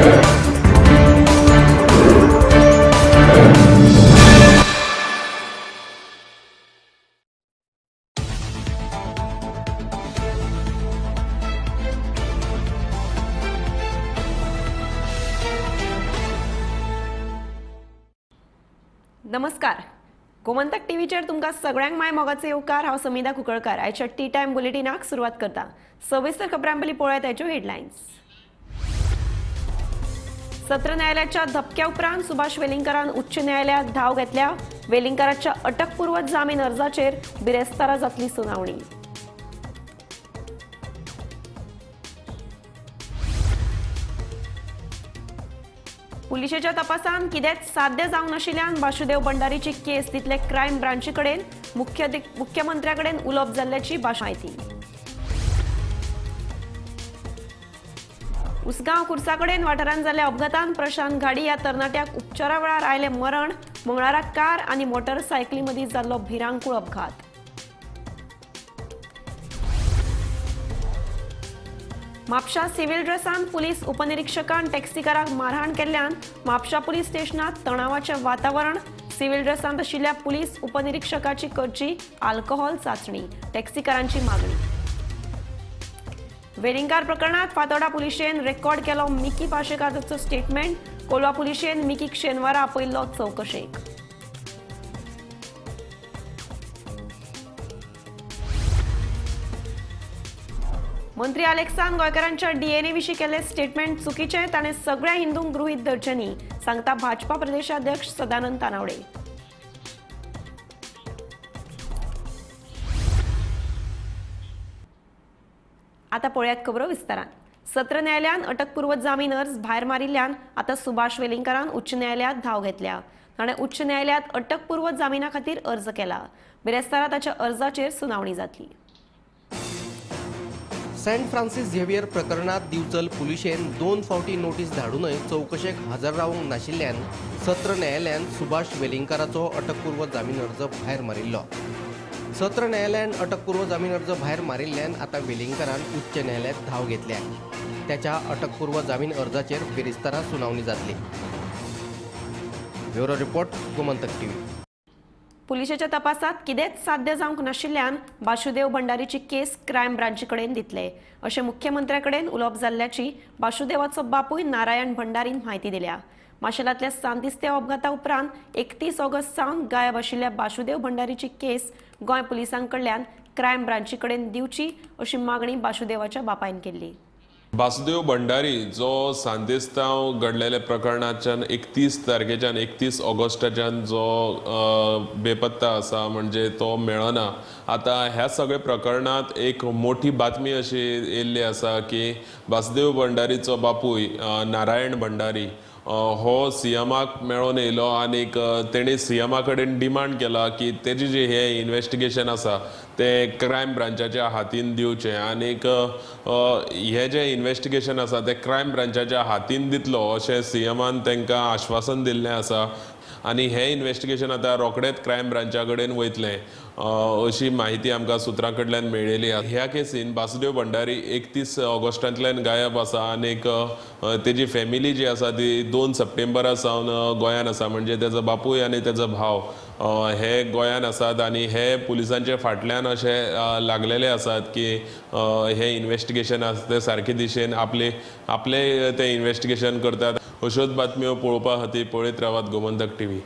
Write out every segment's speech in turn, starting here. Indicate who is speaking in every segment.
Speaker 1: नमस्कार, गोमंतक टीव्हीचेर तुमकां सगळ्यांक माय मोगाचो येवकार. हांव समिधा कुंकळकार. आयच्या टी टायम बुलेटिनाक सुरवात करता. सविस्तर खबरां पयलीं पळोवया ताच्यो हेडलायन्स. सत्र न्यायालयाच्या धपक्या उपरांत सुभाष वेलिंगकारान उच्च न्यायालयात धाव घेतल्या. वेलिंगकाराच्या अटकपूर्व जामीन अर्जाचेर बिरेस्तारा जातली सुनावणी. पुलिशेच्या तपासान कितेंच साध्य जावंक नाशिल्ल्यान बाशुदेव भंडारीची केस दितले क्रायम ब्रांची कडेन. मुख्यमंत्र्या कडेन उलोवप जाल्ल्याची म्हायती. उसगांव कुर्सा कडेन वाठारांत जाल्ल्या अपघातान प्रशांत घाडी ह्या तरणाट्याक उपचारा वेळार आयलें मरण. मंगळारा कार आनी मोटरसायकली मदीं जाल्लो भिरांकूळ अपघात. म्हापशा सिव्हिल ड्रेसान पुलीस उपनिरीक्षकान टॅक्सीकाराक मारहाण केल्ल्यान म्हापशा पुलीस स्टेशनात तणावाचें वातावरण. सिव्हिल ड्रेसांत आशिल्ल्या पुलीस उपनिरीक्षकाची करची आल्कोहोल चाचणी, टॅक्सीकारांची मागणी. वेलिंगकार प्रकरणात फातोर्डा पुलिशेन रेकॉर्ड केलो मिकी पाशेकाराचो स्टेटमेंट. कोलवा पुलिशेन मिकीक शेनवारा आपयल्लो चवकशेक. मंत्री आलेक्सान गोंयकारांच्या डीएनए विशीं केल्लें स्टेटमेंट चुकीचें, ताणें सगळ्या हिंदूंक गृहीत धरचें न्ही, सांगता भाजपा प्रदेशाध्यक्ष सदानंद तानावडे. आता पळयात खबरो विस्तारान. सत्र न्यायालयान अटकपूर्व जामीन अर्ज भायर मारिल्ल्यान आतां सुभाष वेलिंगकारान उच्च न्यायालयात धाव घेतल्या. ताणें उच्च न्यायालयात अटकपूर्व जामिना खातीर अर्ज केला. बिरेस्तारा ताच्या अर्जाचेर सुनावणी जातली.
Speaker 2: सेंट फ्रांसीस झेवियर प्रकरणात दिवचल पुलिशेन 2 फावटी नोटीस धाडूनय चवकशेक हजर रावंक नाशिल्ल्यान सत्र न्यायालयान सुभाष वेलिंगकाराचो अटकपूर्व जामीन अर्ज भायर मारिल्लो. सत्र न्यायालयान अटकपूर्व जामीन अर्ज भायर मारिल्ल्यान आतां वेलिंगकारान उच्च न्यायालयात धाव घेतल्या. त्याच्या अटकपूर्व जामीन अर्जाचेर बिरेस्तारा सुनावणी जातली. Bureau report, Gomantak TV.
Speaker 1: पुलिशेच्या तपासात कितेंच साध्य जावंक नाशिल्ल्यान बाशुदेव भंडारीची केस क्रायम ब्रांची कडेन दितले अशें मुख्यमंत्र्या कडेन उलोवप जाल्ल्याची बाशुदेवाचो बापूय नारायण भंडारीन म्हायती दिल्या. माशेलांतल्या सांतिस्तेव अपघाता उपरांत 31 ऑगस्ट सावन गायब आशिल्ल्या बाशुदेव भंडारीची केस गोंय पुलिसां कडल्यान क्रायम ब्रांची कडेन दिवची अशी मागणी बाशुदेवाच्या बापायन केल्ली.
Speaker 3: वासुदेव भंडारी जो सांतिस्तांव घडलेल्या प्रकरणाच्यान 31 तारखेच्यान 31 ऑगस्टाच्यान जो बेपत्ता आसा, म्हणजे तो मेळना. आतां ह्या सगळ्या प्रकरणांत एक मोठी बातमी अशी येयल्ली आसा की वासुदेव भंडारीचो बापूय नारायण भंडारी हो सीएमाक मेळोन येयलो आनीक तेणी सीएमा कडेन डिमांड केला की तेजी जे हे इन्वेस्टिगेशन आसा तें क्रायम ब्रांचाच्या हातीन दिवचें आनीक हे जें इन्वेस्टिगेशन आसा तें क्रायम ब्रांचाच्या हातीन दितलो अशें सीएमान तांकां आश्वासन दिल्लें आसा आनी हें इन्वेस्टिगेशन आतां रोखडेंच क्रायम ब्रांचा कडेन वयतलें अशी म्हायती आमकां सुत्रां कडल्यान मेळिल्ली. ह्या केसीन वासुदेव भंडारी 31 ऑगस्टांतल्यान गायब आसा आनीक तेजी फॅमिली जी आसा ती 2 सप्टेंबरा सावन गोंयान आसा, म्हणजे तेजो बापूय आनी तेजो भाव हे गोंयान आसात आनी हे पुलिसांचे फाटल्यान अशे लागलेले आसात की हे इन्वेस्टिगेशन आसा ते सारके दिशेन आपले आपले ते इन्वेस्टिगेशन करतात. अश्योच बातम्यो पळोवपा खातीर पळयत रावात गोमंतक टीव्ही.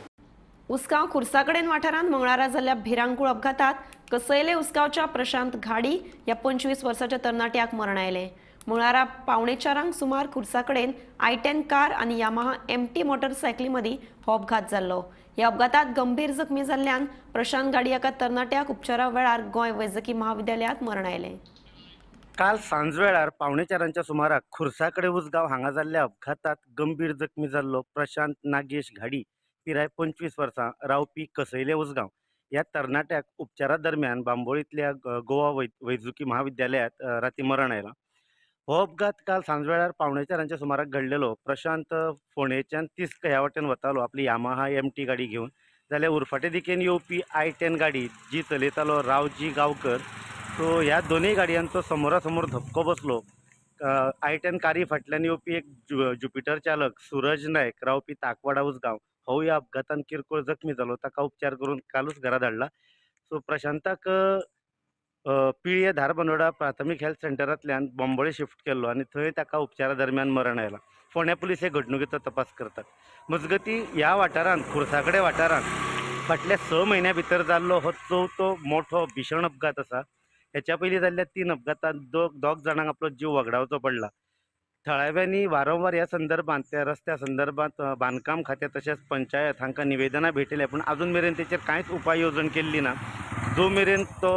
Speaker 1: उसगांव खुर्सा कडेन वाठारांत मंगळारा जाल्ल्या भिरांकूळ अपघातात कसैले उसगांवच्या प्रशांत घाडी ह्या 25 वर्साच्या तरणाट्याक मरण आयलें. मंगळारा 3:45 सुमार खुर्सा कडेन i10 car आनी यामाहा MT मोटरसायकली मदीं हो अपघात जाल्लो. ह्या अपघातात गंभीर जखमी जाल्ल्यान प्रशांत घाडी एका तरणाट्याक उपचारा वेळार गोंय वैजकी महाविद्यालयांत मरण आयलें.
Speaker 4: काल सांजवेळार 3:45 सुमाराक खुर्सा कडेन उसगांव हांगा जाल्ल्या अपघातात गंभीर जखमी जाल्लो प्रशांत नागेश घाडी पिराय 25 वर्सां रावपी कसैले उसगांव ह्या तरणाट्याक उपचारा दरम्यान बांबोळींतल्या गोवा वैजकी महाविद्यालयांत राती मरण आयलां. हो अपघात काल सांजवेळार 3:45 सुमाराक घडलेलो. प्रशांत फोंडेच्यान तिस्क ह्या वाटेन वतालो आपली यामाहा MT गाडी घेवन, जाल्यार उरफाटे दिकेन येवपी i10 गाडी जी चलयतालो रावजी गांवकर, सो ह्या दोनूय गाडयांचो समोरासमोर धपको बसलो. I-10 कारी फाटल्यान येवपी एक ज्युपिटर चालक सूरज नायक रावपी ताकवाडा उसगांव हो ह्या अपघातान किरकोळ जखमी जालो. ताका उपचार करून कालूच घरा धाडला. सो प्रशांताक पिळये धारबांदोडा प्राथमीक हेल्थ सेंटरांतल्यान बांबोळे शिफ्ट केल्लो आनी थंय ताका उपचारा दरम्यान मरण आयलां. फोंड्या पुलीस हे घडणुकेचो तपास करतात. मजगती ह्या वाठारांत खुर्साकडे वाठारांत फाटल्या 6 म्हयन्या भितर जाल्लो हो चवथो मोठो भीशण अपघात आसा. हेच्या पयलीं जाल्ल्या 3 अपघातांत दोग जाणांक आपलो जीव वगडावचो पडला. थळाव्यांनी वारंवार ह्या संदर्भात त्या रस्त्या संदर्भात बांदकाम खातें तशेंच पंचायत हांकां निवेदनां भेटयल्या, पूण आजून मेरेन तेचेर कांयच उपाय येवजण केल्ली ना. जो मेरेन तो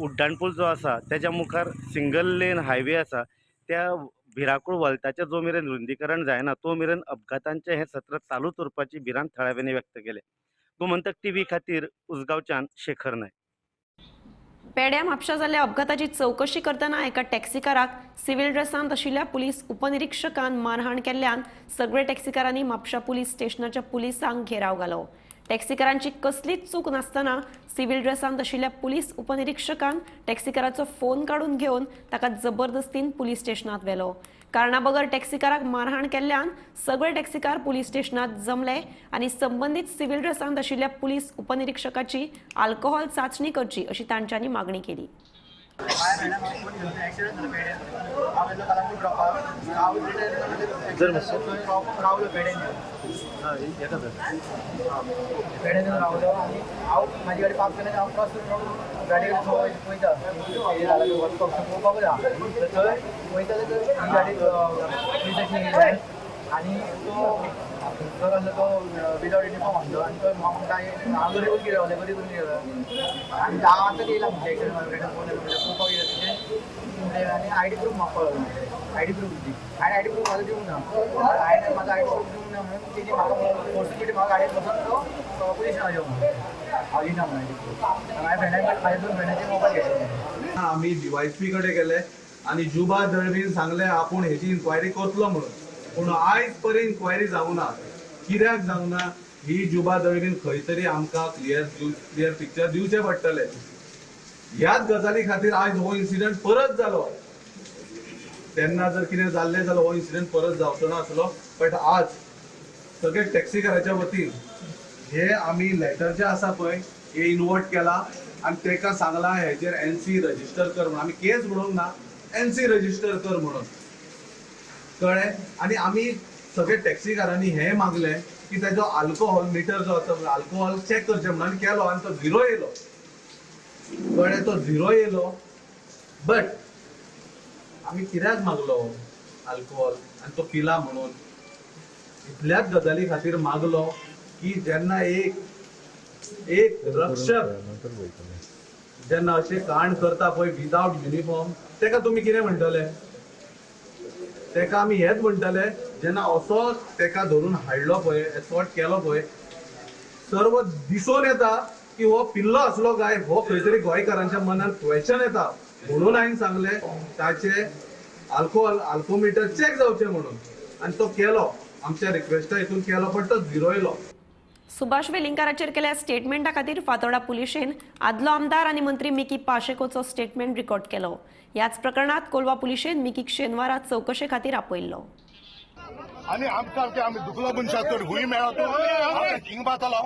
Speaker 4: उड्डाण पूल जो आसा तेज्या मुखार सिंगल लेन हायवे आसा त्या भिरांकूळ वल्ताचें जो मेरेन रुंदीकरण जायना तो मेरेन अपघातांचें हें सत्र चालूच उरपाची भिरांत थळाव्यांनी व्यक्त केल्या. गोमंतक टीव्ही खातीर उसगांवच्यान शेखर नायक.
Speaker 1: पेड्या म्हापशा जाल्ल्या अपघाताची चवकशी करतना एका टॅक्सीकाराक सिव्हिल ड्रेसांत आशिल्ल्या पुलीस उपनिरीक्षकान मारहाण केल्ल्यान सगळे टॅक्सीकारांनी म्हापशा पुलीस स्टेशनाच्या पुलिसांक घेराव घालो. टॅक्सीकारांची कसलीच चूक नासतना सिव्हिल ड्रेसांत आशिल्ल्या पुलीस उपनिरीक्षकान टॅक्सीकाराचो फोन काडून घेवन ताका जबरदस्तीन पुलीस स्टेशनांत व्हेलो. कारणा बगर टॅक्सीकाराक मारहाण केल्ल्यान सगळे टॅक्सीकार पुलीस स्टेशनांत जमले आनी संबंदीत सिव्हिल ड्रेसांत आशिल्ल्या पुलीस उपनिरीक्षकाची अल्कोहोल चाचणी करची अशी तांच्यांनी मागणी केली.
Speaker 5: आणि तो जो आसलो तो विदाउट युनिफॉर्म आसलो आनी तो म्हाका म्हणटा हांव गरीब कितें रावलें गरीब कितें आनी हांव आतां येयला म्हणजे एक्सिडंट फोन येयलो म्हणजे पळोवपाक येयला तुजें आनी I D proof म्हाका पळोवपाक I D proof दी हांवें I D proof म्हाजो दिवंक ना. हांवें म्हाजो I D proof दिवंक ना म्हणून तेजी म्हाका फोर्सिबिलिटी म्हाका गाडयेत बसून तो पुलीस स्टेशनार यो म्हणून हांव दिना म्हणून I D proof. हांवें फ्रेंडाक म्हाज्या दोन फ्रेंडाचे मोबायल घेतले.
Speaker 6: आमी डीवायएसपी कडेन गेले आनी जुबा दळवीन सांगलें आपूण हेजी इन्क्वायरी करतलो म्हणून, पूण आयज पर्यंत इन्क्वायरी जावंक ना. कित्याक जावंक ना ही जुबा दळवीन खंय तरी आमकां क्लियर क्लियर पिक्चर दिवचें पडटलें. ह्याच गजाली खातीर आयज हो इन्सिडंट परत जालो. तेन्ना जर कितें जाल्लें जाल्यार हो इन्सिडंट परत जावचो नासलो. बट आज सगळे टॅक्सीकाराच्या वतीन हे आमी लेटर जे आसा पळय हे इन्वर्ट केला आनी तेका सांगलां हेजेर एनसी रजिस्टर कर म्हणून. आमी केस म्हणूंक ना, एनसी रजिस्टर कर म्हणून, कळ्ळें. आनी आमी सगळे टॅक्सीकारांनी हें मागलें की तेजो अल्कोहोल मिटर जो आसा अल्कोहोल चॅक करचें म्हणून, आनी केलो आनी तो झिरो येयलो, कळ्ळें. तो झिरो येयलो बट आमी कित्याक मागलो अल्कोहोल आनी तो पिला म्हणून इतल्याच गजाली खातीर मागलो की जेन्ना एक एक रक्षक जेन्ना अशें कांड करता पळय विदाउट युनिफॉर्म, तेका तुमी कितें म्हणटले? तेका आमी हेच म्हणटले, जेन्ना असो तेका धरून हाडलो पळय, एसॉल्ट केलो पळय, सर्व दिसून येता की हो पिल्लो आसलो काय हो खंय तरी गोंयकारांच्या मनान क्वेश्चन येता. म्हणून हांवें सांगलें ताचे अल्कोहोल अल्कोमिटर चॅक जावचें म्हणून, आनी तो केलो, आमच्या रिक्वेस्टा हितून केलो, पण तो झिरो येयलो.
Speaker 1: सुभाष वेलिंगकाराचेर केल्या स्टेटमेंटा खातीर फातोर्डा पुलिशेन आदलो आमदार आनी मंत्री मिकी पाशेकोचो स्टेटमेंट रिकॉर्ड केलो. ह्याच प्रकरणात कोलवा पुलिशेन मिकीक शेनवारा चवकशे खातीर आपयल्लो.
Speaker 7: आनी आमकां आमी दुखलो मनशां तर हुंय मेळत हिंग बातलो.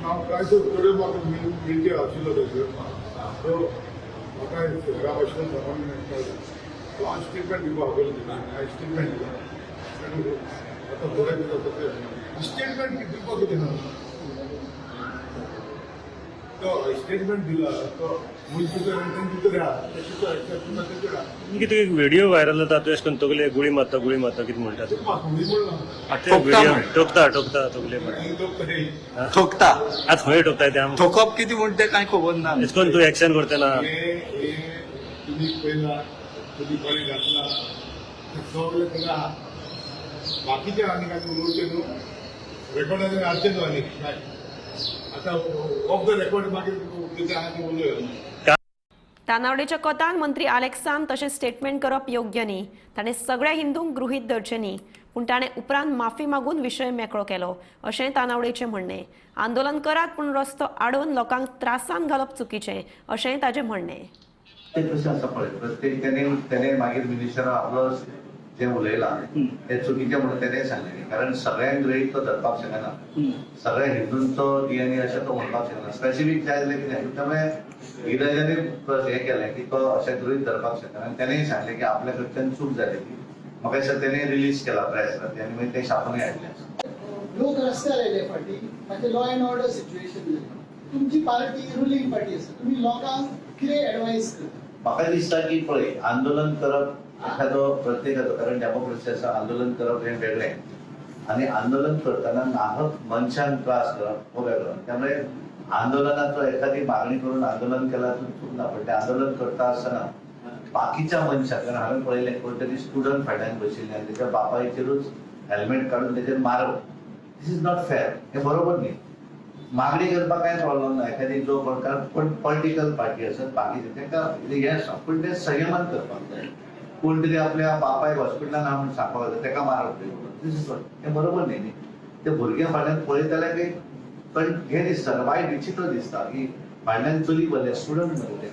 Speaker 8: हांव थोड्यो म्हाका मिळचे आशिल्लो थंयसर, सो म्हाका घरा आशिल्लो सामान मेळटालें. सो हांव स्टेटमेंट दिवपाक आपयलें तेणी, हांवें स्टेटमेंट दिलां. आतां थोडे दीस आसा ते स्टेटमेंट दिवपाक कितें ना, तो स्टेटमेंट दिला तो मनीस भितर आहा.
Speaker 9: कितें व्हिडिओ व्हायरल जाता तो अशें करून तकले गुळी मारता गुळी मारता कितें म्हणटा? व्हिडिओ ठोकता ठोकता तकले
Speaker 10: ठोकता.
Speaker 9: आतां खंय ठोकता ते आमकां
Speaker 10: ठोकप कितें म्हण तें कांय खबर ना.
Speaker 9: अशें करून तूं एक्शन करता ना.
Speaker 8: तुमी पळयला, तुमी कोणें घातला सगळें सगळें आहा. बाकीचे आनी कांय उलोवचें न्हू, रेकॉर्डाचेर हाडचें न्हू आनी काय आतां ऑफ the record मागीर कितें आहा तें उलोवया.
Speaker 1: तानावडेच्या कोतान मंत्री आलेक्सान तशें स्टेटमेंट करप योग्य न्ही. ताणें सगळ्या हिंदूंक गृहीत धरचें न्ही. पूण ताणें उपरांत माफी मागून विशय मेकळो केलो अशें तानावडेचें म्हणणें. आंदोलन करात पूण रस्तो आडोवन लोकांक त्रासान घालप चुकीचें अशेंय ताजें म्हणणें.
Speaker 10: ते कशें आसा पळय, प्रत्येक तेणे मागीर मिनिस्टरान आपलो जें उलयलां तें चुकीचें म्हणून तेणें सांगलें, कारण सगळ्यांक गृहीत तो धरपाक शकना, सगळ्या हिंदूंचो डीएनए अशें तो म्हणपाक शकना, स्पेसिफीक जाय जाल्यार कितें. त्यामुळे इराजाने हें केलें की तो अशें गृहीत धरपाक शकना आनी तेणेंय सांगलें की आपल्या कडच्यान चूक जाली ती. म्हाका दिसता तेणें रिलीज केला प्रेसार आनी मागीर तें छापूनय हाडलें.
Speaker 5: लोक रस्त्यार आयले फाटी, मागीर लॉ एंड ऑर्डर सिच्युएशन जालें. तुमची पार्टी रुलींग पार्टी आसा, तुमी लोकांक कितें एडवायस करता?
Speaker 10: म्हाका दिसता की पळय, आंदोलन करप एखादो प्रत्येकाचो, कारण डेमोक्रेसी आसा, आंदोलन करप हें वेगळें आनी आंदोलन करतना नाहक मनशान त्रास करप हो वेगळो. त्यामुळे आंदोलनाचो एखादी मागणी करून आंदोलन केलां चूक ना, पण तें आंदोलन करता आसतना बाकीच्या मनशाक, कारण हांवें पळयलें कोण तरी स्टुडंट फाटल्यान बशिल्लें आनी तेच्या बापायचेरूच हेल्मेट काडून तेचेर मारप, this is not fair, हें बरोबर न्ही. मागणी करपाक कांय प्रॉब्लम ना, एखादी जो कोण, कारण कोण पॉलिटिकल पार्टी आसत बाकीचे तांकां हें आसा, पूण तें संयमान करपाक जाय. कोण तरी आपल्या बापायक हॉस्पिटलान हा म्हणून सांगपाक जाय, ताका मारप, this is not, हें बरोबर न्ही. ते भुरग्यां फाटल्यान पळयत जाल्यार काही हें दिसता, वायट विचित्र दिसता की फाटल्यान चली बरलें, स्टुडंट मरे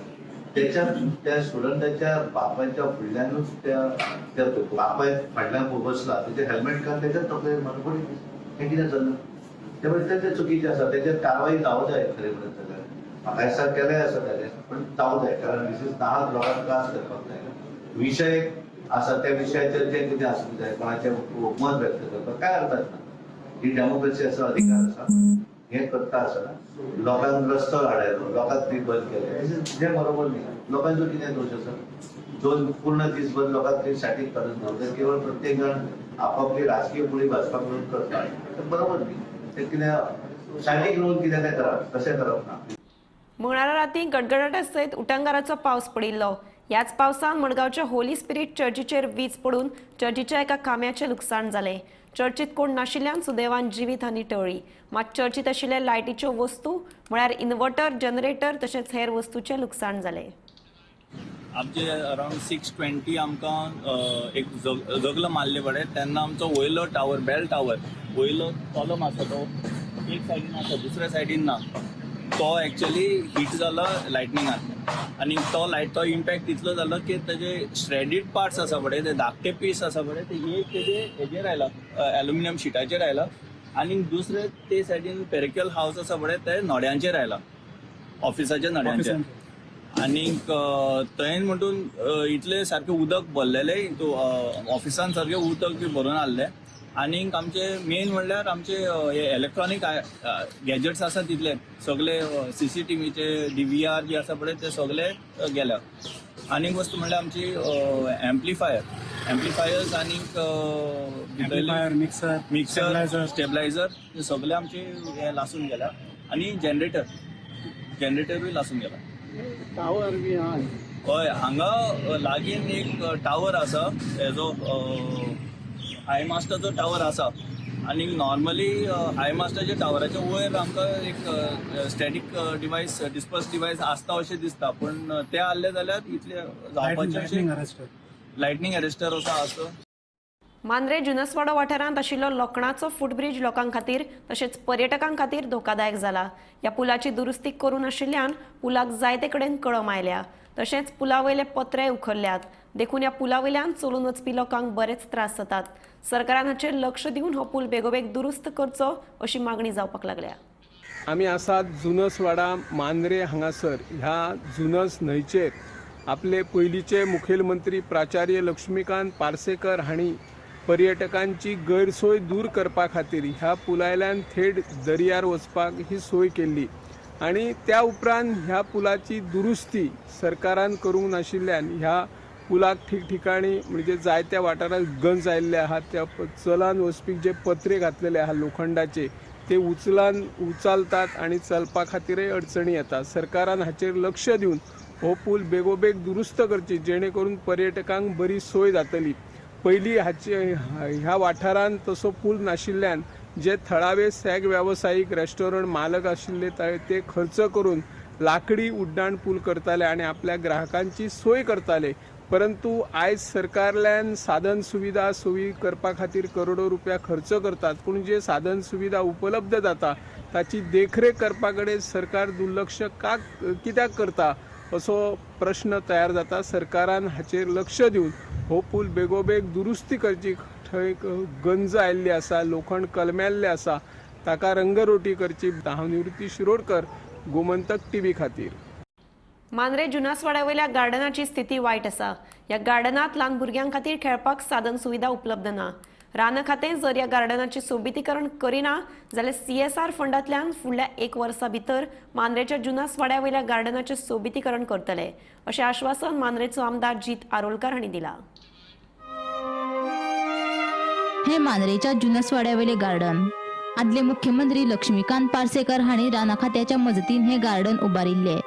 Speaker 10: तेच्या त्या स्टुडंटाच्या बापायच्या फुडल्यानूच त्या बापाय फाटल्यान बसला, तेचें हेल्मेट काडून तेच्याच तकलेर मारून पडली, हें कितें चल्लां? त्यामुळे तें चुकीचें आसा, तेचेर कारवाय जावं जाय. खरें म्हणत जाल्यार म्हाका दिसता केलें आसा ताणें, पण जावं जाय, कारण this is नाहक लोकांक त्रास करपाक जायना. विशय आसा त्या विशयाचेर जें कितें आसूंक जाय, कोणाचें मत व्यक्त करपाक कांय हरकत ना, ही डेमोक्रेसी आसा, अधिकार आसा. हें करता आसतना लोकांक रस्तो आडायलो, लोकांक थंय बंद केलें, हें बरोबर न्ही. लोकांचो कितें दोश आसा? दोन पूर्ण दीसभर लोकांक थंय साठी काडून दवरता, केवळ प्रत्येक जाण आपापली राजकीय पुळी भाजपाक म्हणून करता, तें बरोबर न्ही. तें कितें साठी येवन कितें तें करप, तशें करप ना.
Speaker 1: मंगळारा राती गडगडाटा सयत उटंगाराचो पावस पडिल्लो. ह्याच पावसान मडगांवच्या होली स्पिरीट चर्चीचेर वीज पडून चर्चीच्या एका खांब्याचें लुकसाण जालें. चर्चीत कोण नाशिल्ल्यान सुदैवान जिवीत हानी टळ्ळी. मात चर्चीत आशिल्ल्या लायटीच्यो वस्तू म्हळ्यार इन्वर्टर, जनरेटर तशेंच हेर वस्तूचें लुकसाण जालें.
Speaker 11: आमचे अरावंड 6:20 आमकां एक जगलो मारले पडे तेन्ना आमचो वयलो टावर, बेल टावर वयलो कॉलम आसा तो एक सायडीन आसा, दुसऱ्या सायडीन ना. तो एक्चुअली हिट जालो लायटनिंगान आनी तो लायट तो इम्पॅक्ट इतलो जालो की तेजे श्रेडीड पार्ट्स आसा पळय, ते धाकटे पीस आसा पळय, ते एक तेजे हेजेर आयला, एल्युमिनियम शिटाचेर आयला आनी दुसरे ते सायडीन पेरिकल हावस आसा पळय ते नोड्यांचेर आयला, ऑफिसाच्या नोड्यांचेर. आनीक थंय म्हणून इतले सारकें उदक भरलेलें, ऑफिसान सारकें उदक बी भरून आहलें. आनीक आमचे मेन म्हणल्यार आमचे हे इलेक्ट्रॉनीक गॅजेट्स आसा तितले सगळे, सीसीटीव्हीचे DVR बी आसा पळय ते सगळे गेल्या. आनीक वस्तू म्हणल्यार आमची एम्प्लिफायर्स आनीक मिक्सर, स्टेबलायझर ते सगळे आमचे हे लासून गेल्या. आनी जनरेटरूय लासून गेला.
Speaker 5: टावर बी आहा.
Speaker 11: हय, हांगा लागीं एक टावर आसा, हेजो हाय मास्टाचो टावर आसा. आनी नॉर्मली हाय मास्टाच्या टावराच्या वयर आमकां एक स्टॅटीक डिवायस, डिस्पर्स डिवायस आसता अशें दिसता, पूण ते आहले जाल्यार इतले जावपाचें अशें लायटनींग अरेस्टर असो आसता.
Speaker 1: मांद्रे जुनसवाडो वाठारांत आशिल्लो लोखणाचो फुटब्रीज लोकां खातीर तशेंच पर्यटकां खातीर धोकादायक जाला. ह्या पुलाची दुरुस्ती करूं नाशिल्ल्यान पुलाक जायते कडेन कळम आयल्या, तशेंच पुला वयले पत्रे उखल्ल्यात, देखून ह्या पुला वयल्यान चलून वचपी लोकांक बरेच त्रास जातात. सरकारान हाचेर लक्ष दिवन हो पूल बेगोबेग दुरुस्त करचो अशी मागणी जावपाक लागल्या.
Speaker 12: आमी आसात जुनसवाडा मांद्रे हांगासर. ह्या जुनस न्हंयचेर आपले पयलींचे मुखेलमंत्री प्राचार्य लक्ष्मीकांत पार्सेकर हांणी पर्यटकांची गैरसोय दूर करपा खातीर ह्या पुलायल्यान थेट दर्यार वचपाक ही सोय केल्ली आनी त्या उपरांत ह्या पुलाची दुरुस्ती सरकारान करूंक नाशिल्ल्यान ह्या पुलाक ठिकठिकाणी म्हणजे जायत्या वाठारांत गंज आयिल्ले आहा. त्या चलान वचपी जे पत्रे घातलेले आहा लोखंडाचे ते उचलतात आनी चलपा खातीरय अडचणी येता. सरकारान हाचेर लक्ष दिवन हो पूल बेगोबेग दुरुस्त करची, जेणे करून पर्यटकांक बरी सोय जातली. पयलीं हाचे ह्या वाठारांत तसो पूल नाशिल्ल्यान जे थळावे सॅग वेवसायीक रेस्टॉरंट मालक आशिल्ले ते खर्च करून लाकडी उड्डाण पूल करताले आनी आपल्या ग्राहकांची सोय करताले. परंतु आयज सरकारल्यान साधन सुविधा सोयी करपा खातीर करोडो रुपया खर्च करतात, पूण जे साधन सुविधा उपलब्ध जाता ताची देखरेख करपा कडेन सरकार दुर्लक्ष का कित्याक करता असो प्रश्न तयार जाता. सरकारान हाचेर लक्ष दिवन हो पूल बेगोबेग दुरुस्ती करची. थंय गंज आयिल्ली आसा, लोखण कलमेल्लें आसा, ताका रंगरोटी करची. हांव निवृत्ती शिरोडकर, गोमंतक टीव्ही खातीर.
Speaker 1: मांद्रे जुनासवाड्यावयल्या गार्डनाची स्थिती वायट आसा. ह्या गार्डनात ल्हान भुरग्यां खातीर खेळपाक साधन सुविधा उपलब्ध ना. रान खातें जर ह्या गार्डनाचें सोबितीकरण करिना जाल्यार सीएसआर फंडांतल्यान फुडल्या एक वर्सा भितर मांद्रेच्या जुनासवाड्यावयल्या गार्डनाचें सोबितीकरण करतले अशें आश्वासन मांद्रेचो आमदार जीत आरोलकर हांणी दिलां.
Speaker 13: हे मांद्रेच्या जुनसवाड्यावेले गार्डन आदले मुख्यमंत्री लक्ष्मीकांत पार्सेकर हांणी राना खात्याच्या मजतीन हे गार्डन उबारिल्ले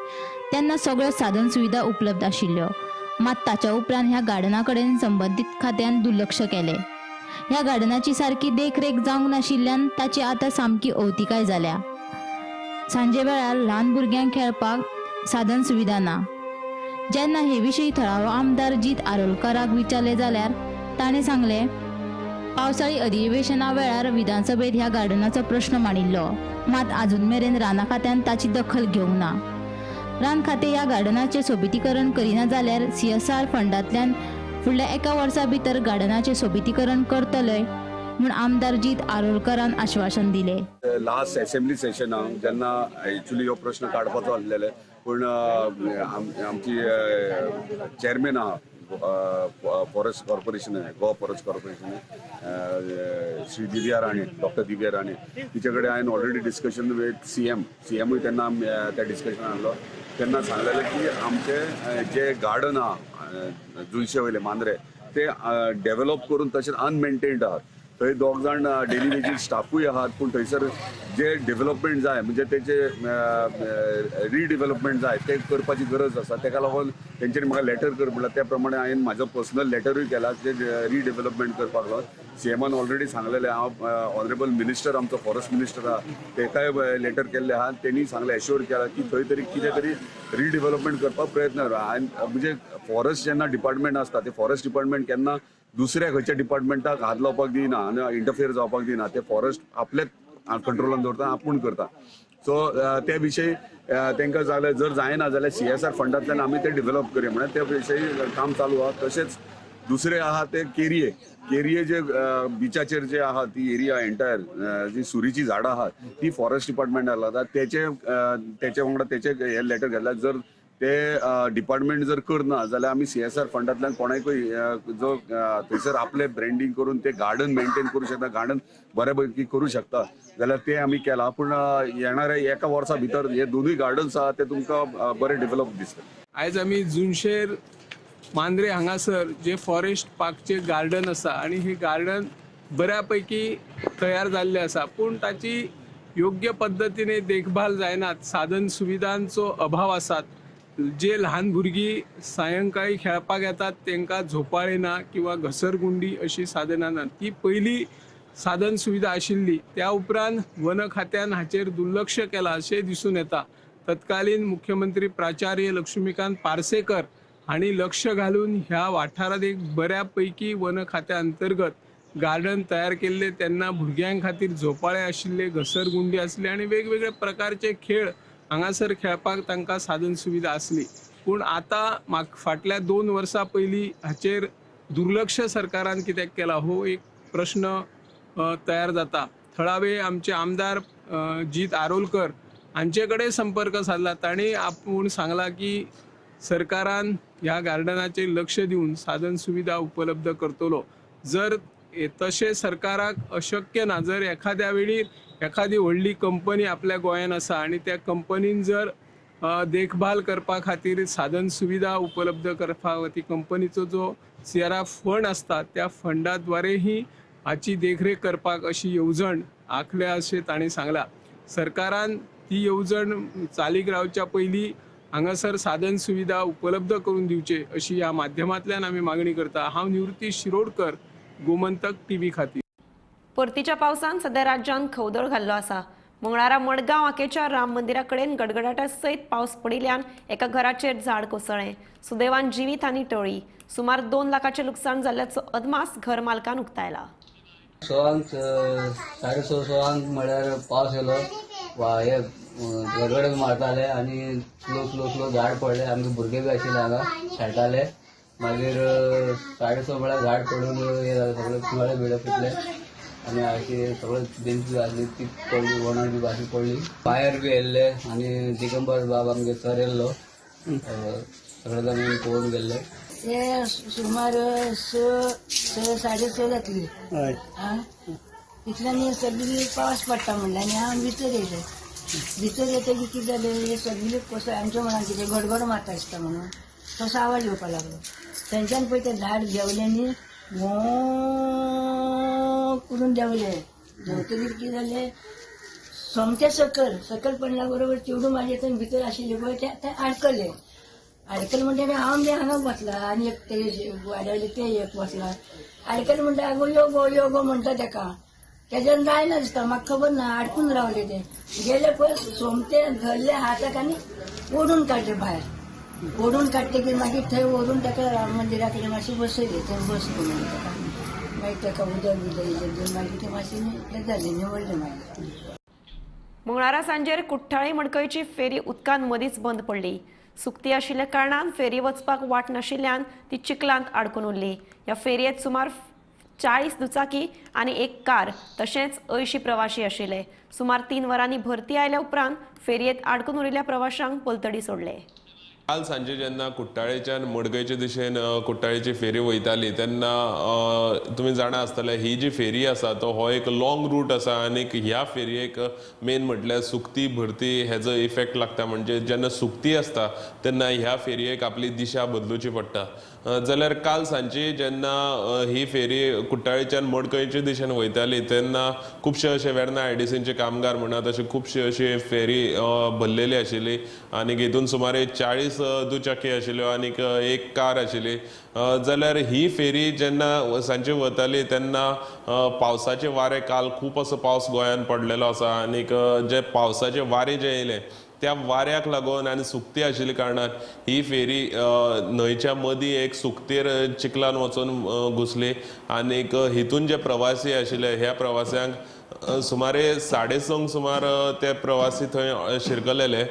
Speaker 13: तेन्ना सगळ्यो साधन सुविधा उपलब्ध आशिल्ल्यो. मात ताच्या उपरांत ह्या गार्डना कडेन संबंदीत खात्यान दुर्लक्ष केलें. ह्या गार्डनाची सारकी देखरेख जावंक नाशिल्ल्यान ताची आतां सामकी अवतिकाय जाल्या. सांजे वेळार ल्हान भुरग्यांक खेळपाक साधन सुविधा ना. जेन्ना हे विशीं थळावो आमदार जीत आरोलकराक विचारलें जाल्यार ताणें सांगलें, पावसाळी अधिवेशना वेळार विधानसभेत ह्या गार्डनाचो प्रश्न मांडिल्लो, मात आजून मेरेन राना खात्यान ताची दखल घेवंक ना. रान खातें ह्या गार्डनाचें सोबितीकरण करिना जाल्यार सीएसआर फंडांतल्यान फुडल्या एका वर्सा भितर गार्डनाचें सोबितीकरण करतले म्हूण आमदार जीत आरोलकरान आश्वासन दिलें.
Speaker 14: लास्ट असेंब्ली सेशनाक जेन्ना एक्चुअली हो प्रश्न काडपाचो आसलेले, पूण आमची चेअरमॅन आहा forest corporation, Goa forest corporation, Shri Divya Rane, doctor Divya Rane, तिचे कडेन हांवें ऑलरेडी डिस्कशन विथ सीएम, सीएमूय तेन्ना त्या डिस्कशनान आसलो. तेन्ना सांगलेलें की आमचे जे गार्डन आहा जुलशे वयले मांद्रे ते डेव्हलप करून तशेंच अनमेंटेन्ड आहात. थंय दोग जाण डेली वेजीस स्टाफूय आहात, पूण थंयसर जे डेव्हलपमेंट जाय म्हणजे तेचे रिडेव्हलपमेंट जाय ते करपाची गरज आसा. तेका लागून तेंच्यांनी म्हाका लेटर कर म्हणल्यार त्या प्रमाणे हांवें म्हाजो पर्सनल लेटरूय केला जे रिडेव्हलपमेंट करपाक लागून. सीएमान ऑलरेडी सांगलेलें, हांव ऑनरेबल मिनिस्टर आमचो फॉरेस्ट मिनिस्टर आहा तेकाय लेटर केल्लें आहा. तेणी सांगलें, एश्योर केला की थंय तरी कितें तरी रिडेव्हलपमेंट करपाक प्रयत्न करा. आनी म्हणजे फॉरेस्ट जेन्ना डिपार्टमेंट आसता ते फॉरेस्ट डिपार्टमेंट केन्ना दुसऱ्या खंयच्या डिपार्टमेंटाक हात लावपाक दिना आनी इंटरफियर जावपाक दिना. ते फॉरेस्ट आपलेच कंट्रोलान दवरता, आपूण करता. सो त्या विशयी तांकां जाल्यार जर जायना जाल्यार सीएसआर फंडांतल्यान आमी ते डेव्हलप करूया म्हणल्यार त्या विशयी काम चालू आहा. तशेंच दुसरे आहा ते केरये, केरये जे बिचाचेर जे आहा ती एरिया एंटायर जी सुरीची झाडां आहात ती फॉरेस्ट डिपार्टमेंटाक लागता. तेचे तेचे वांगडा तेचे हे लेटर घातल्या, जर ते डिपार्टमेंट जर करना जाल्यार आमी सीएसआर फंडांतल्यान कोणाकूय जो थंयसर आपले ब्रँडींग करून ते गार्डन मेंटेन करूं शकता, गार्डन बऱ्या पैकी करूं शकता जाल्यार ते आमी केला. पूण येणाऱ्या एका वर्सा भितर हे दोनूय गार्डन्स आहा ते तुमकां बरे डेव्हलप दिसतले.
Speaker 12: आयज आमी जुनशेर मांद्रे हांगासर जे फॉरेस्ट पार्कचे गार्डन आसा आनी हे गार्डन बऱ्या पैकी तयार जाल्ले आसा, पूण ताची योग्य पद्दतीने देखभाल जायनात, साधन सुविधांचो अभाव आसात. जे ल्हान भुरगीं सायंकाळी खेळपाक येतात तांकां झोपाळे ना किंवा घसरगुंडी अशी साधनां ना. ती पयली साधन सुविधा आशिल्ली, त्या उपरांत वन खात्यान हाचेर दुर्लक्ष केलां अशें दिसून येता. तत्कालीन मुख्यमंत्री प्राचार्य लक्ष्मीकांत पार्सेकर हांणी लक्ष घालून ह्या वाठारांत एक बऱ्या पैकी वन खात्या अंतर्गत गार्डन तयार केल्ले. तेन्ना भुरग्यां खातीर झोपाळे आशिल्ले, घसरगुंडी आसली आनी वेगवेगळे प्रकारचे खेळ हांगासर खेळपाक तांकां साधन सुविधा आसली. पूण आतां फाटल्या 2 वर्सां पयलीं हाचेर दुर्लक्ष सरकारान कित्याक केला हो एक प्रश्न तयार जाता. थळावे आमचे आमदार जीत आरोलकर हांचे कडेन संपर्क सादला, तांणी आपूण सांगला की सरकारान ह्या गार्डनाचेर लक्ष दिवन साधन सुविधा उपलब्ध करतलो. जर तशें सरकाराक अशक्य ना, जर एखाद्या वेळी एखादी व्हडली कंपनी आपल्या गोंयान आसा आनी त्या कंपनीन जर देखभाल करपा खातीर साधन सुविधा उपलब्ध करपा खातीर कंपनीचो जो सीआरआर फंड आसता त्या फंडाद्वारेही हाची देखरेख करपाक अशी येवजण आंखल्या अशें तांणी सांगलां. सरकारान ती येवजण चालीक रावच्या पयलीं हांगासर साधन सुविधा उपलब्ध करून दिवचे अशी ह्या माध्यमांतल्यान आमी मागणी करता. हांव निवृत्ती शिरोडकर, गोमंतक टीव्ही खातीर.
Speaker 1: परतीच्या पावसान सध्या राज्यांत खवदळ घाल्लो आसा. मंगळारा मडगांव आकेच्या राम मंदिरा कडेन गडगडाटा सयत पावस पडिल्ल्यान एका घराचेर झाड कोसळ्ळें. सुदैवान जिवीत आनी टळ्ळी. सुमार 2 लाखाचें लुकसाण जाल्ल्याचो अदमास घर मालकान उक्तायला.
Speaker 15: 6:30 म्हळ्यार पावस येयलो, हे गडगड मारताले आनी स्लो स्लो स्लो झाड पडले. आमचे भुरगे बी आशिल्ले हांगा खेळटाले. मागीर 6:30 म्हळ्यार झाड पडून हे जालें, सगळे मळे बिळे फुटले आनी अशी सगळे बेंच बी आसली ती पडली, वणट बी अशी पडली. फायर बी येयल्ले आनी दिगंबर बाब आमगे सर येयल्लो, सगळे जाण पळोवन गेल्ले.
Speaker 16: ते सुमार 6, 6:30 जातली. इतल्यान सगळी पावस पडटा म्हणलें आनी हांव भितर येयलें. भितर येतकीर कितें जालें, हे सगळी कसो आमच्या मनान कितें गडगड मारता दिसता म्हणून तसो आवाज येवपाक लागलो. थंयच्यान पळय तें झाड देंवलें न्ही, घो करून देंवलें. देंवतकीर कितें जालें, सोमतें सकयल सकयल पडल्या बरोबर चेडूं म्हाजें थंय भितर आशिल्लें पळय तें आडकलें. आडकलें म्हणटकीर हांव बी हांगा बसला आनी एक ते वाड्यावयले ते एक बसला. आडकलें म्हणटा आगो यो गो यो गो म्हणटा तेका, तेज्यान जायना दिसता, म्हाका खबर ना, आडकून रावले ते. गेले पळय सोमते धरले हाताक आनी ओडून काडले भायर. ओडून काडटकीर मागीर थंय व्हरून ताका राम मंदिरा कडेन मातशें बसयलें. थंय बस म्हणून ताका, मागीर ताका उदक बिदक इल्लें दिवन मागीर तें मातशें हें जालें, निवळ्ळें मागीर.
Speaker 1: मंगळारा सांजेर कुठ्ठाळी मडकयची फेरी उदकान मदींच बंद पडली. सुकती आशिल्ल्या कारणान फेरी वचपाक वाट नाशिल्ल्यान ती चिखलांत आडकून उरली. ह्या फेरयेंत सुमार 40 दुचाकी आनी एक कार तशेंच 80 प्रवाशी आशिल्ले. सुमार 3 वरांनी भरती आयल्या उपरांत फेरयेंत आडकून उरिल्ल्या प्रवाशांक पलतडी सोडले.
Speaker 3: काल सांजे जेन्ना कुठ्ठाळेच्यान मडकयचे दिशेन कुठ्ठाळेची फेरी वयताली तेन्ना तुमी जाणा आसतले ही जी फेरी आसा तो हो एक लॉंग रूट आसा आनी ह्या फेरयेक मेन म्हटल्यार सुकती भरती हेजो इफेक्ट लागता. म्हणजे जेन्ना सुकती आसता तेन्ना ह्या फेरयेक आपली दिशा बदलुची पडटा. जाल्यार काल सांजे जेन्ना ही फेरी कुठ्ठाळेच्यान मडकयचे दिशेन वयताली तेन्ना खुबशे अशे वेर्ना आयडीसीचे कामगार म्हणा तशे खुबशे अशी फेरी भरलेली आशिल्ली आनी हितून सुमारे 40 दुचाकी आशिल्ल्यो आनी एक कार आशिल्ली. जाल्यार ही फेरी जेन्ना सांजे वताली तेन्ना पावसाचे वारे, काल खूब असो पावस गोंयांत पडलेलो आसा आनीक जे पावसाचे वारे जे येयले त्या वाऱ्याक लागून आनी सुकती आशिल्ल्या कारणान ही फेरी न्हंयच्या मदीं एक सुकतेर चिखलान वचून घुसली आनीक हितून जे प्रवासी आशिल्ले ह्या प्रवाशांक सुमारे 6:30 सुमार ते प्रवासी थंय शिरकलेले.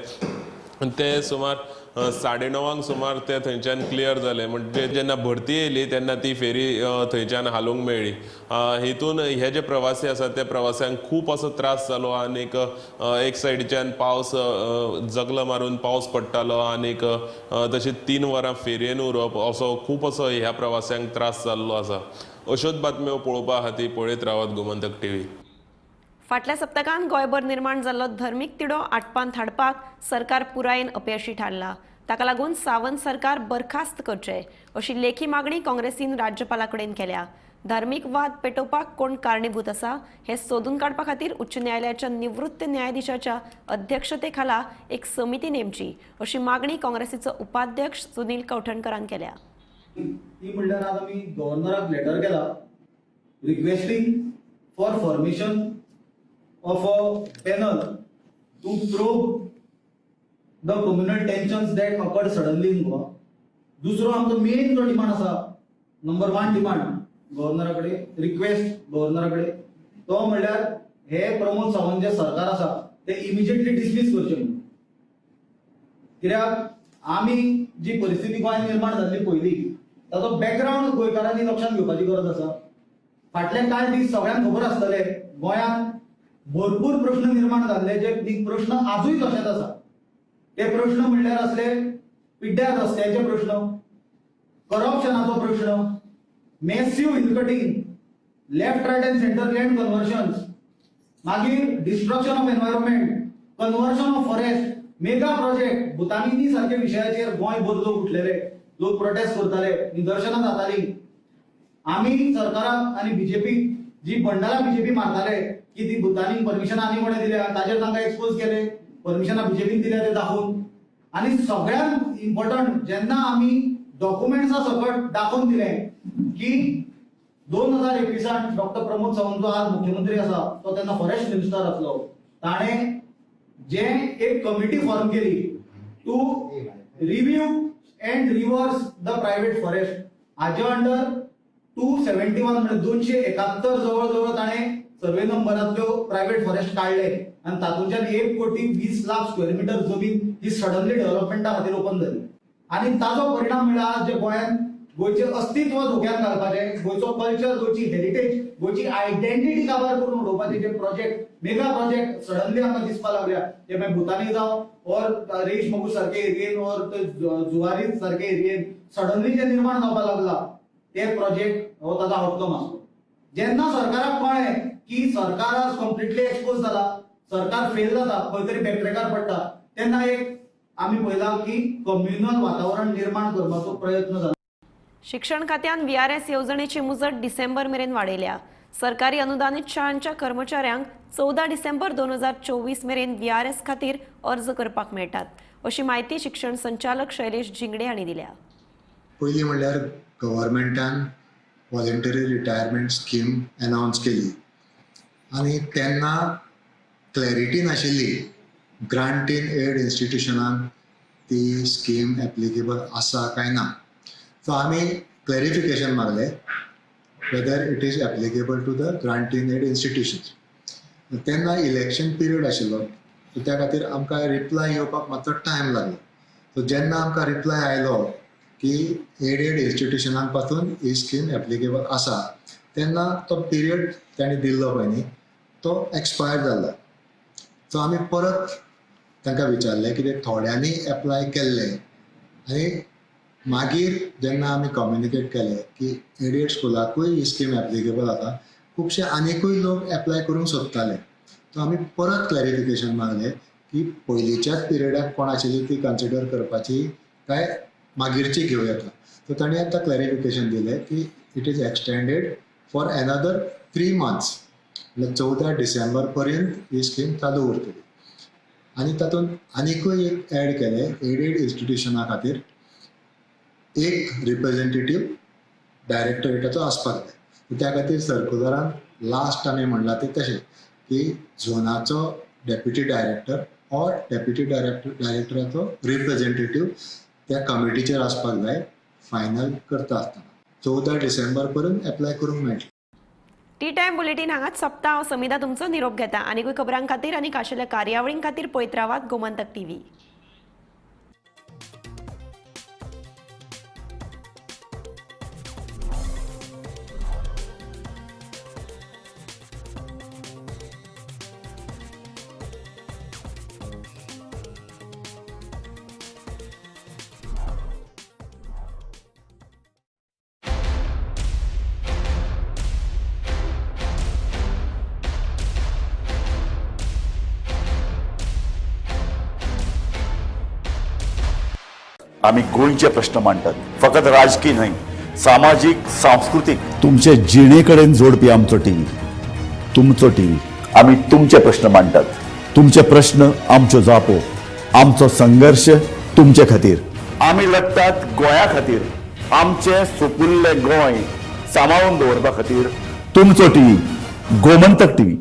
Speaker 3: ते सुमार 9:30 सुमार ते थंयच्यान क्लियर जाले. म्हणजे जेन्ना भरती येयली तेन्ना ती फेरी थंयच्यान हालोवंक मेळ्ळी. हितून हे जे प्रवासी आसात त्या प्रवाशांक खूब असो त्रास जालो आनीक एक सायडीच्यान पावस जगलो मारून पावस पडटालो आनीक तशीं 3 वरां फेरयेन उरप असो खूब असो ह्या प्रवाशांक त्रास जाल्लो आसा. अश्योच बातम्यो पळोवपा खातीर पळयत रावात गोमंतक टीव्ही.
Speaker 1: फाटल्या सप्तकान गोंयभर निर्माण जाल्लो धर्मीक तिडो आटपांत हाडपाक सरकार पुरायेन अपयशी थारला. ताका लागून सावंत सरकार बरखास्त करचें अशी लेखी मागणी काँग्रेसीन राज्यपाला कडेन केल्या. धार्मीक वाद पेटोवपाक कोण कारणीभूत आसा हें सोदून काडपा खातीर उच्च न्यायालयाच्या निवृत्त न्यायाधीशाच्या अध्यक्षतेखाला एक समिती नेमची अशी मागणी काँग्रेसीचो उपाध्यक्ष सुनील कवठणकरान केल्या.
Speaker 6: ती म्हणल्यार आज आमी गव्हर्नराक लेटर केला requesting for formation of a panel to probe the communal tensions that occurred suddenly in Goa. दुसरो आमचो मेन जो डिमांड आसा, नंबर 1 डिमांड गव्हर्नरा कडेन, रिक्वेस्ट गव्हर्नरा कडेन, तो म्हणल्यार हे प्रमोद सावंत जे सरकार आसा ते इमिजिएटली डिसमीस करचे म्हणून. कित्याक आमी जी परिस्थिती गोंयांत निर्माण जाल्ली पयली ताचो बॅकग्रावंड गोंयकारांनी लक्षांत घेवपाची गरज आसा. फाटले कांय दीस सगळ्यांक खबर आसतले गोंयांत भरपूर प्रश्न निर्माण जाल्ले, जे प्रश्न आजूय तशेच आसा. ते प्रश्न म्हणल्यार असले पिड्ड्यार रस्त्याचे प्रश्न, करप्शनाचो प्रश्न, massive hill cutting, left right and centre land conversions, मागीर destruction of environment, conversion of forest, mega project, Bhutani सारखे विशयाचेर गोंयभर लोक उठलेले, लोक प्रोटेस्ट करताले, निदर्शनां जातालीं. आमी सरकाराक आनी बीजेपी जी बंडाला बीजेपी मारताले की ती भुतानीक परमिशनां आनी कोणें दिल्या ताचेर तांकां एक्सपोज केले, परमिशनां बीजेपीन दिल्या ते दाखोवन. आनी सगळ्यांत इम्पॉर्टंट जेन्ना आमी डॉक्युमेंट्सा सकट दाखोवन दिले की 2021 डॉक्टर प्रमोद सावंत जो आज मुख्यमंत्री आसा तो तेन्ना फॉरेस्ट मिनिस्टर आसलो, ताणें जे एक कमिटी फॉर्म केली to review and reverse the private forest, हाजे अंडर 271 म्हणजे 271 जवळ जवळ ताणें सर्वे नंबरांतल्यो प्रायव्हेट फॉरेस्ट काडले आनी तातूंतल्यान 1,20,00,000 स्क्वेअर मिटर जमीन ही सडनली डेव्हलपमेंटा खातीर ओपन जाली. आनी ताजो परिणाम म्हळ्यार जे गोंयांत गोंयचें अस्तित्व धोक्यात घालपाचें, गोंयचो कल्चर, गोंयची हेरिटेज, गोंयची आयडेंटिटी काबार करून उडोवपाचे जे प्रोजेक्ट, मेगा प्रोजेक्ट सडनली आमकां दिसपाक लागल्या, ते मागीर भुतानी जावं ऑर रेश मगू सारके एरियेन ऑर जुवारी सारके एरियेन सडनली जे निर्माण जावपाक लागला ते प्रोजेक्ट हो ताजो आउटकम आसलो. जेन्ना सरकाराक कळ्ळें की सरकार आज कंप्लिटली एक्सपोज जाला, सरकार फेल जाता, खंय तरी बॅकट्रॅकार पडटा, तेन्ना एक आमी पळयलां की कम्युनल वातावरण निर्माण करपाचो प्रयत्न जाला.
Speaker 1: शिक्षण खात्यान व्हीआरएस येवजणेची मुजत डिसेंबर मेरेन वाडयल्या. सरकारी अनुदानीत शाळांच्या कर्मचाऱ्यांक 14 डिसेंबर 2024 मेरेन व्हीआरएस खातीर अर्ज करपाक मेळटात, अशी म्हायती शिक्षण संचालक शैलेश झिंगडे हांणी दिल्या.
Speaker 17: पयलीं म्हणल्यार गव्हर्मेंटान व्हॉलंटरी रिटायरमेंट स्कीम अनावन्स केली आनी तेन्ना क्लॅरिटी नाशिल्ली ग्रांट इन एड इन्स्टिट्युशनान ती स्कीम एप्लिकेबल आसा काय ना. सो आमी क्लॅरिफिकेशन मागलें whether it is applicable to the grant in aid institutions. तेन्ना इलेक्शन पिरियड आशिल्लो, सो त्या खातीर आमकां रिप्लाय येवपाक मातसो टायम लागलो. सो जेन्ना आमकां रिप्लाय आयलो की एडेड इन्स्टिट्युशनां पासून ही स्कीम एप्लिकेबल आसा, तेन्ना तो पिरियड तांणी दिल्लो पळय न्ही तो एक्सपायर जाल्लो. सो आमी परत तांकां विचारलें कितें थोड्यांनी एप्लाय केल्लें आनी मागीर जेन्ना आमी कम्युनिकेट केलें की एडेड स्कुलाकूय ही स्कीम एप्लिकेबल आसा, खुबशे आनिकूय लोक एप्लाय करूंक सोदताले. सो आमी परत क्लॅरिफिकेशन मागलें की पयलींच्याच पिरियडाक कोण आशिल्ली ती कन्सिडर करपाची काय मागीरची घेवं येता. सो तांणी आतां क्लॅरिफिकेशन दिलें की it is extended for another 3 months, म्हणल्यार 14 डिसेंबर पर्यंत ही स्कीम चालू उरतली. आनी तातूंत आनिकूय एक एड केलें, एडेड इन्स्टिट्युशना खातीर एक रिप्रेझेंटेटीव डायरेक्टरेटाचो आसपाक जाय. त्या खातीर सर्कुलरान लास्ट आमी म्हणलां तें तशें की झोनाचो deputy director or deputy डायरेक्टराचो representative त्या कमिटीचेर आसपाक जाय फायनल करता आसतना. 14 डिसेंबर पर्यंत एप्लाय करूंक मेळटलें.
Speaker 1: टी टायम बुलेटीन हांगाच सोंपता. हांव समिधा तुमचो निरोप घेता. आनीकूय खबरां खातीर आनी खाशेल्या कार्यावळीं खातीर पळयत रावात गोमंतक टीव्ही.
Speaker 18: आमी गोंयचे प्रश्न मांडटात, फकत राजकीय न्हय, सामाजीक, सांस्कृतीक. तुमचे जिणे कडेन जोडपी आमचो टीव्ही, तुमचो टीव्ही. आमी तुमचे प्रश्न मांडटात, तुमचे प्रश्न आमच्यो जापो, आमचो संघर्श तुमचे खातीर. आमी लढटात गोंया खातीर, आमचें सुपुल्लें गोंय सांबाळून दवरपा खातीर. तुमचो टीव्ही, गोमंतक टीव्ही.